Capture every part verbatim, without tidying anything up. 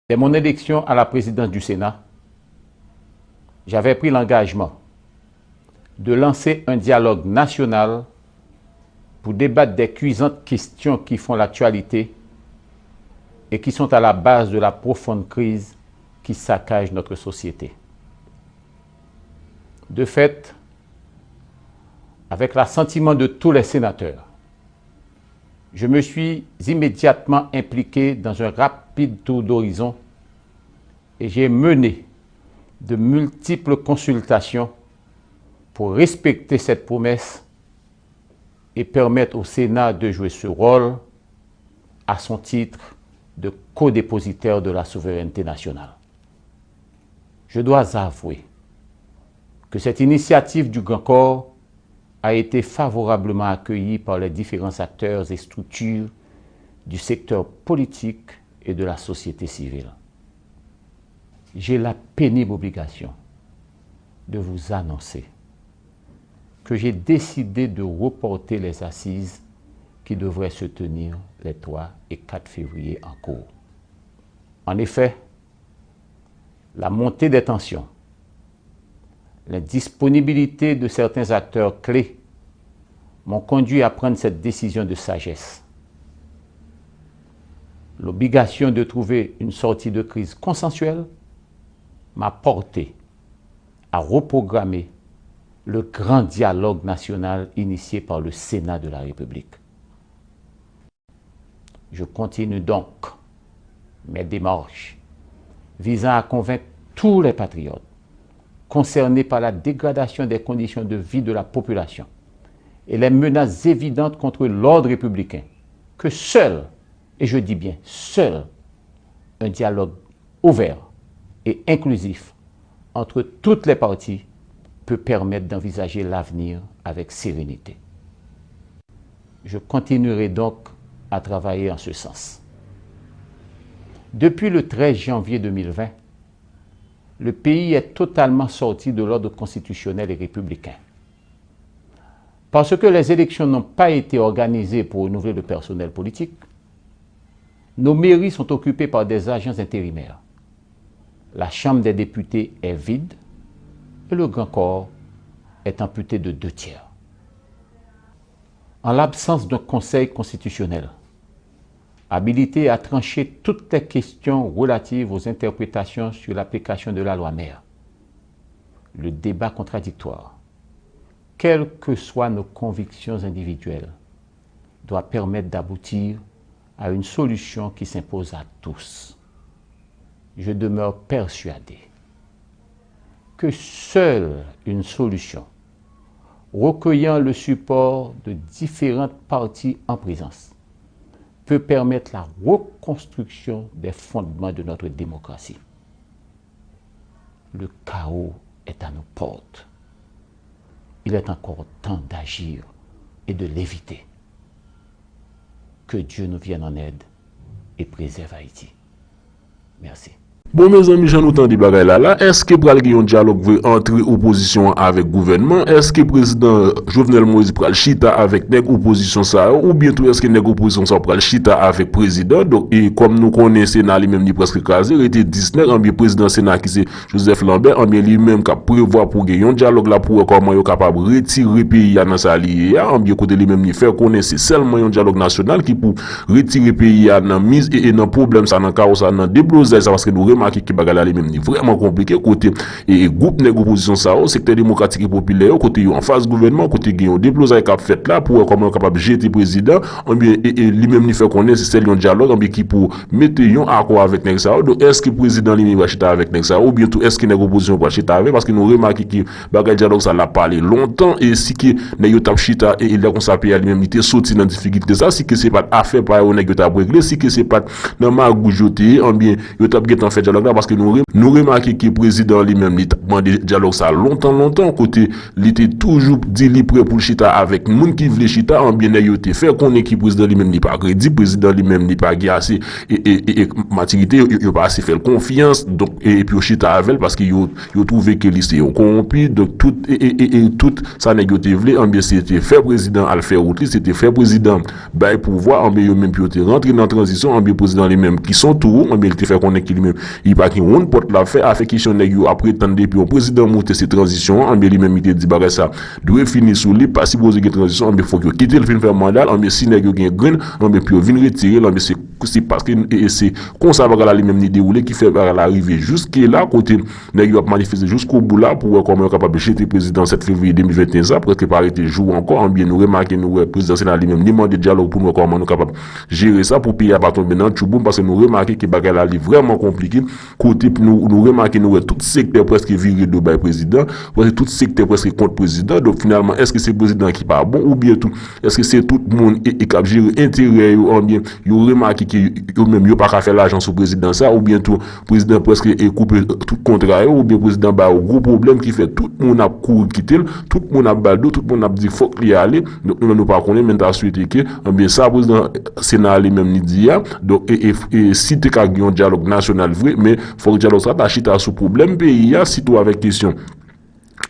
Dès mon élection à la présidence du Sénat, j'avais pris l'engagement de lancer un dialogue national pour débattre des cuisantes questions qui font l'actualité et qui sont à la base de la profonde crise qui saccage notre société. De fait, avec l'assentiment de tous les sénateurs, je me suis immédiatement impliqué dans un rapide tour d'horizon et j'ai mené de multiples consultations pour respecter cette promesse et permettre au Sénat de jouer ce rôle à son titre de codépositaire de la souveraineté nationale. Je dois avouer que cette initiative du Grand Corps a été favorablement accueillie par les différents acteurs et structures du secteur politique et de la société civile. J'ai la pénible obligation de vous annoncer que j'ai décidé de reporter les assises qui devraient se tenir les trois et quatre février en cours. En effet, la montée des tensions, l'indisponibilité de certains acteurs clés m'ont conduit à prendre cette décision de sagesse. L'obligation de trouver une sortie de crise consensuelle m'a porté à reprogrammer le grand dialogue national initié par le Sénat de la République. Je continue donc mes démarches visant à convaincre tous les patriotes concernés par la dégradation des conditions de vie de la population et les menaces évidentes contre l'ordre républicain que seul, et je dis bien seul, un dialogue ouvert et inclusif entre toutes les parties peut permettre d'envisager l'avenir avec sérénité. Je continuerai donc à travailler en ce sens. Depuis le treize janvier deux mille vingt, le pays est totalement sorti de l'ordre constitutionnel et républicain. Parce que les élections n'ont pas été organisées pour renouveler le personnel politique, nos mairies sont occupées par des agents intérimaires. La Chambre des députés est vide et le Grand Corps est amputé de deux tiers. En l'absence d'un conseil constitutionnel habilité à trancher toutes les questions relatives aux interprétations sur l'application de la loi mère, le débat contradictoire, quelles que soient nos convictions individuelles, doit permettre d'aboutir à une solution qui s'impose à tous. Je demeure persuadé que seule une solution recueillant le support de différentes parties en présence peut permettre la reconstruction des fondements de notre démocratie. Le chaos est à nos portes. Il est encore temps d'agir et de l'éviter. Que Dieu nous vienne en aide et préserve Haïti. Merci. Bon, mezanmi, jan nou tande bagay la la, èske pral gen yon dyalòg vre antre opozisyon an avèk gouvènman? Èske prezidan Jovenel Moïse pral chita avèk nèg opozisyon sa yo, oubyen tou èske nèg opozisyon sa yo pral chita avèk prezidan? Donk, e kòm nou konnen Sena li menm li prèske kraze, rete dis nèg, anbyen prezidan Sena ki se Joseph Lambert, anbyen li menm k ap prevwa pou gen yon dyalòg la pou wè kòman yo kapab retire peyi a nan sa li ye a, anbyen kote li menm li fè konnen se sèlman yon dyalòg nasyonal ki pou retire peyi a nan miz e, e nan pwoblèm sa, nan kawo sa, nan deblozay sa, paske nou remake ke bagay la li menm li vrèman konplike, kote e, e gwoup nèg opozisyon sa yo, sektè demokratik e popilè yo, kote yo anfas gouvènman, kote gen yon deblozay k ap fèt la pou wè kòman yo kapab jete prezidan, anbyen e, e li menm li fè konnen se sèl yon dyalòg, anbyen ki pou mete yon akò avèk nèg sa yo. Donk, èske prezidan li menm va chita avèk nèg sa yo, oubyen tou èske nèg opozisyon pral chita avè l? Paske nou remake ke bagay dyalòg sa l ap pale lontan, e si ke nèg yo t ap chita, e, e lè konsa peyi a li menm li te soti nan difikilte sa, si ke se pa t afè pa yo nèg yo t ap regle, si ke se pa t nan magouj yo te ye, anbyen yo t ap gentan fè dyalòg la, paske nou re-, nou remake ke prezidan li menm, li t ap mande dyalòg sa lontan, lontan, kote li te toujou di li prè pou l chita avèk moun ki vle chita, anbyen nèg yo te fè konnen ke prezidan li menm li pa kredib, prezidan li menm li pa gen ase e, e, e, e matirite, yo, yo pa ase fè l konfyans, donk, e, epi yo chita avè l paske yo, yo twouve ke li se yon kowonpi, donk tout, e, e, e, e tout sa nèg yo te vle, anbyen se te fè prezidan al fè wout li, se te fè prezidan bay pouvwa, anbyen yo menm pou yo te rantre nan tranzisyon, anbyen prezidan li menm ki se yon towo, anbyen li te fè konnen ke li menm li pa gen wonn pòt l ap fè, afè kesyon nèg yo ap pretann depi yon prezidan moute se tranzisyon an, anbyen li menm li te di bagay sa dwe fini sou li, pa sipoze gen tranzisyon, anbyen fòk yo kite l fin fè manda l, anbyen si nèg yo gen grenn, anbyen pou yo vin retire l, anbyen se, se paske, e, e se konsa bagay la li menm li dewoule ki fè bagay la rive jiske la kote nèg yo ap manifeste jiskobou la pou wè kòman yo kapab jete prezidan sèt fevriye de mil venteyen sa, prèske pa rete jou ankò, anbyen nou remake nou wè prezidan Sena li menm li mande dyalòg pou nou wè kòman nou kapab jere sa pou peyi a pa tonbe nan tchouboum, paske nou remake ke bagay la li vrèman konplike, kote nou, nou remake nou wè tout sektè prèske vire do bay prezidan, prèske tout sektè prèske kont prezidan, donk finalman èske se prezidan ki pa bon oubyen tou èske se tout moun e, e k ap jere enterè yo, anbyen yo remake ke yo menm yo pa ka fè lajan sou prezidan sa, oubyen tou prezidan prèske e koupe tout kontra yo, oubyen prezidan ba yo gwo pwoblèm ki fè tout moun ap kouri kite l, tout moun ap ba l do, tout moun ap di fòk li ale. Donk nou menm nou pa konnen, men n ta swete ke, anbyen sa prezidan Sena li menm li di a, donk e, e, e si te ka gen yon dyalòg nasyonal vre, men fòk dyalòg sa ta chita sou pwoblèm peyi a, sitou avèk kesyon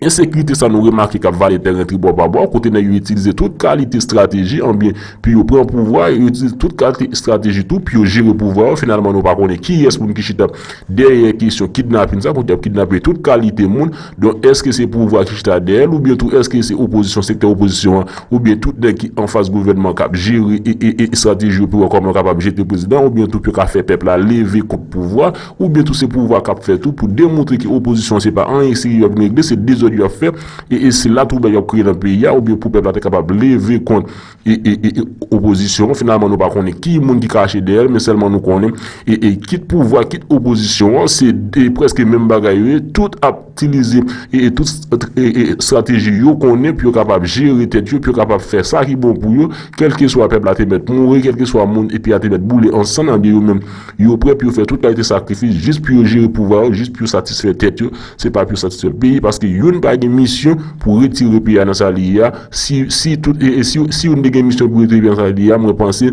ensekirite sa nou remake k ap vale tèren tribò pa bò, kote nèg yo itilize tout kalite estrateji, anbyen, pou yo pran pouvwa, yo itilize tout kalite estrateji tou pou yo jere pouvwa yo. Finalman, nou pa konnen kiyès moun ki chita dèyè kesyon kidnapin sa, kote y ap kidnape tout kalite moun. Donk, èske se pouvwa ki chita dèyè l, oubyen tou èske se opozisyon, sektè opozisyon an, oubyen tout nèg ki anfas gouvènman k ap jere e, e, e estrateji yo pou wè kòman yo kapab jete prezidan, oubyen tou pou yo ka fè pèp la leve kont pouvwa, oubyen tou se pouvwa k ap fè tou pou demontre ke opozisyon se pa anyen serye y ap regle, se dezòd y ap fè, e, e se latwoublay y ap kreye nan peyi a, oubyen pou pèp la te kapab leve kont e, e, e, e opozisyon an. Finalman, nou pa konnen ki moun ki kache dèyè l, men sèlman nou konnen, e, e kit pouvwa, kit opozisyon an, se de, prèske menm bagay yo ye, tout ap itilize, e, e tout e, e estrateji yo konnen pou yo kapab jere tèt yo, pou yo kapab fè sa ki bon pou yo, kèlkeswa pèp la te mèt mouri, kèlkeswa moun epi a te mèt boule ansanm, anbyen yo menm, yo prè pou yo fè tout kalite sakrifis jis pou yo jere pouvwa yo, jis pou yo satisfè tèt yo, se pa pou yo satisfè peyi, paske youn pa gen misyon pou retire peyi a nan sa li ye a. Si, si tout, e, e si, si youn te gen misyon pou retire peyi a nan sa li ye a, mwen panse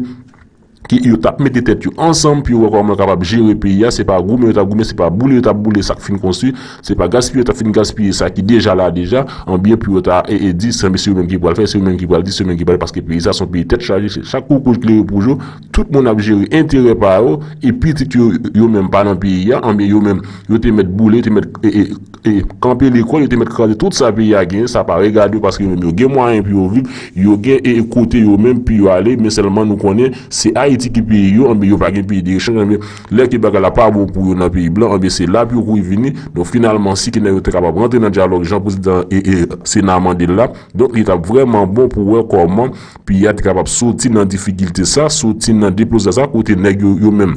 ke yo t ap mete tèt yo ansanm pou yo wè kòman yo kapab jere peyi a. Se pa goumen yo t ap goumen, se pa boule yo t ap boule sa k fin konstwi, se pa gaspiye yo t ap fin gaspiye sa ki deja la deja, anbyen pou yo ta e, e di se, se yo menm ki pral fè, se yo menm ki pral di, se yo menm ki pral, paske peyi sa se yon peyi tèt chaje, se chak koukouj klere pou jou, tout moun ap jere enterè pa yo, e pitit yo, yo menm pa nan peyi a, anbyen yo menm, yo te mèt boule, yo te mèt e, e, e kanpe lekòl, yo te mèt kraze tout sa peyi a genyen, sa pa regade yo, paske yo menm yo gen mwayen pou yo viv, yo gen e, e kote yo menm pou yo ale, men sèlman nou konnen se Ayiti ki peyi yo, anbyen yo pa gen peyi de rechanj, anbyen lè ke bagay la pa bon pou yo nan peyi blan, anbyen se la pou yo kouri vini. Donk finalman, si ke nèg yo te kapab rantre nan dyalòg, jan prezidan e, e Sena mande l la, donk li t ap vrèman bon pou wè kòman peyi a te kapab soti nan difikilte sa, soti nan deplozay sa, kote nèg yo, yo menm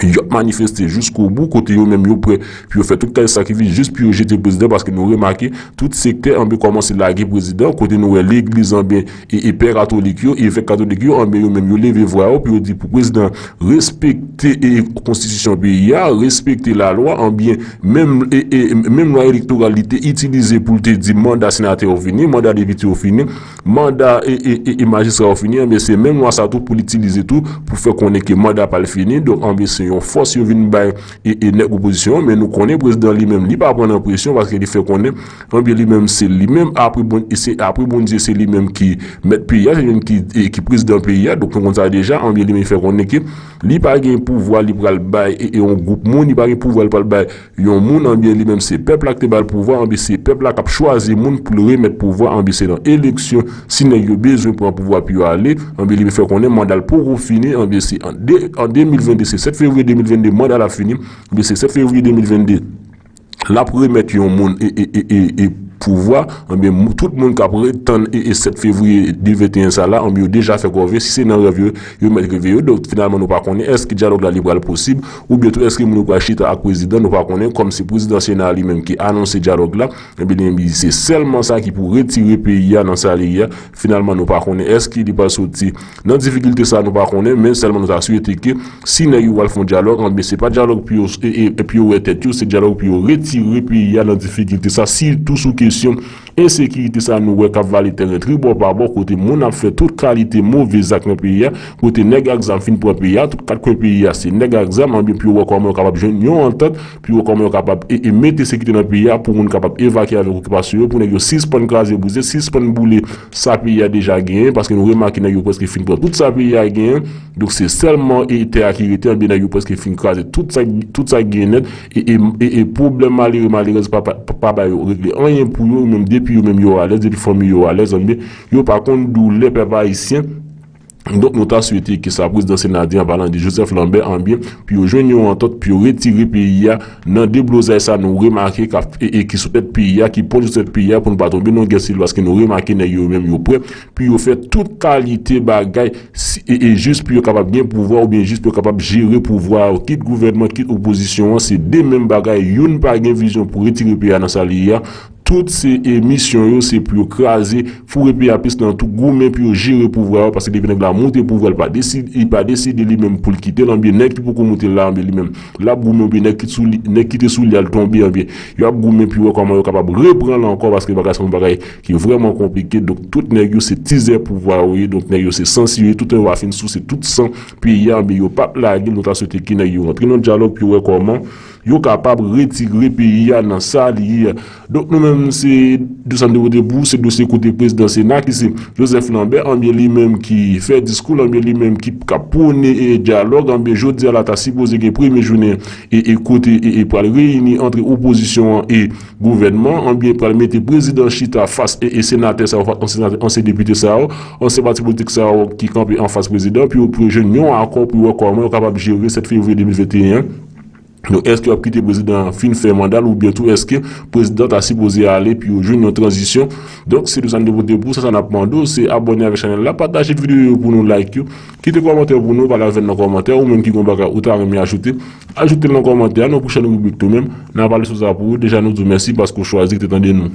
y ap manifeste jiskobou, kote yo menm yo prè pou yo fè tout kalite sakrifis jis pou yo jete prezidan, paske nou remake tout sektè anbyen kòmanse lage prezidan, kote nou wè legliz anbyen e, e pè katolik yo, evèk katolik yo, anbyen yo menm yo leve vwa yo pou yo di pou prezidan respekte e konstitisyon peyi a, respekte lalwa, anbyen menm e, e menm lwa elektoral li te itilize pou l te di manda senatè yo fini, manda depite yo fini, manda e, e, e, e majistra yo fini, anbyen se menm lwa sa tou pou l itilize tou pou fè konnen ke manda pa l fini. Donk anbyen se yon fòs yo vin bay e, e nèg opozisyon an, men nou konnen prezidan li menm li pa pran nan presyon, paske li fè konnen anbyen li menm se li menm apre bon, e se apre Bondye se li menm ki mèt peyi a, se li menm ki, e, ki prezidan peyi a, donk nou konn sa deja, anbyen li menm li fè konnen ke li pa gen pouvwa li pral bay e, e yon gwoup moun, li pa gen pouvwa li pral bay yon moun, anbyen li menm se pèp la ki te ba l pouvwa, anbyen se pèp la k ap chwazi moun pou l remèt pouvwa, anbyen se nan eleksyon, si nèg yo bezwen pran pouvwa pou yo ale, anbyen li fè konnen manda l poko fini, anbyen se an de, an de mil vennde, se sèt fevriye de mil vennde manda l ap fini, anbyen se sèt fevriye de mil vennde l ap remèt yon moun e, e, e, e, e pouvwa, anbyen, mou- tout moun k ap ret tann e, e sèt fevriye de venteyen sa la, anbyen, yo deja fè kòve, si se nan rèv yo, yo mèt reve yo. Donk, finalman, nou pa konnen èske dyalòg la li pral posib, oubyen tou èske moun yo pral chita ak prezidan, nou pa konnen, kòm se prezidan Sena li menm ki anonse dyalòg la, anbyen, li menm li se sèlman sa ki pou retire peyi a nan sa li ye a. Finalman, nou pa konnen èske li pral soti nan difikilte sa, nou pa konnen, men sèlman nou ta swete ke si nèg yo pral fè yon dyalòg, anbyen, se pa dyalòg pou yo, e, e, e pou yo wè tèt yo, se dyalòg pou yo retire peyi a nan difikilte sa, sitou sou kesyon ensekirite sa nou wè k ap vale tèren tribò pa bò, kote moun ap fè tout kalite move zak nan peyi a, kote nèg ak zam fin pran peyi a, tout kat kwen peyi a, se nèg ak zam, anbyen, pou yo wè kòman yo kapab jwenn yon antant, pou yo wè kòman yo kapab e, e mete sekirite nan peyi a, pou moun kapab evakye avèk okipasyon yo, pou nèg yo sispann kraze brize, sispann boule sa peyi a deja genyen, paske nou remake nèg yo prèske fin pran tout sa peyi a genyen. Donk, se sèlman e tè a ki rete, anbyen, nèg yo prèske fin kraze tout sa, tout sa ki genyen nèt, e, e, e, e pwoblèm malere, malerèz pa, pa, pa ba yo regle anyen pou yo, menm depi yo menm yo alèz, depi fanmi yo alèz, anbyen, yo pa konn doulè pèp ayisyen. Donk, nou ta swete ke sa prezidan Sena di, an palan de Joseph Lambert, anbyen, pou yo jwenn yon antant, pou yo retire peyi a nan deblozay sa nou remake k ap, e, e ki sou tèt peyi a, ki pwòch sou tèt peyi a, pou nou pa tonbe nan gè sivil, paske nou remake nèg yo menm yo prè pou yo fè tout kalite bagay, si, e, e jis pou yo kapab gen pouvwa, oubyen jis pou yo kapab jere pouvwa yo, kit gouvènman, kit opozisyon an, se de menm bagay, youn pa gen vizyon pou retire peyi a nan sa li ye a. Tout se, e, misyon yo, se pou yo kraze, foure peyi a pis nan tou, goumen pou yo jere pouvwa yo, paske depi nèg la moute pouvwa, li pa deside, li pa deside li menm pou l kite l, anbyen, nèg ki poko moute l la, anbyen, li menm, l ap goumen, oubyen nèg ki sou li, nèg ki te sou li a, l tonbe, anbyen, y ap goumen pou yo wè kòman yo kapab repran l ankò, paske bagay sa, yon bagay ki vrèman konplike. Donk, tout nèg yo se tizè pouvwa yo ye. Donk, nèg yo se sansi yo ye. Toutan yo pa fin souse tout san peyi a, men yo p ap lage l. Nou ta swete ke nèg yo rantre nan dyalòg pou yo wè kòman yo kapab retire peyi a nan sa li ye a. Donk, nou menm, se Desann de Wote Pou, se dosye kote prezidan Sena ki se Joseph Lambert, anbyen li menm ki fè diskou l, anbyen li menm ki k ap pwone, e, dyalòg, anbyen jodi a la ta sipoze gen premye jounen e, e kote e, e pral reyini ant opozisyon an e gouvènman, anbyen pral mete prezidan chita fas e, e senatè sa yo, ansyen senatè, ansyen depite sa yo, ansyen pati politik sa yo ki kanpe anfas prezidan, pou yo, pou yo jwenn yon akò pou yo wè kòman yo kapab jere sèt fevriye de mil venteyen an. Donk, èske y ap kite prezidan an fin fè manda l, oubyen tou èske prezidan ta sipoze ale pou yo jwenn yon tranzisyon? Donk, se Desann de Wote Pou, sa, sa n ap mande w, se abòne avèk chanèl la, pataje videyo yo pou nou, like yo, kite kòmantè pou nou, pale avè n nan kòmantè, ou menm ki gen yon bagay ou ta renmen ajoute, ajoute l nan kòmantè a, nan pwochèn ribrik nou menm, n a pale sou sa pou ou. Deja, nou di w mèsi paske w chwazi rete tande nou.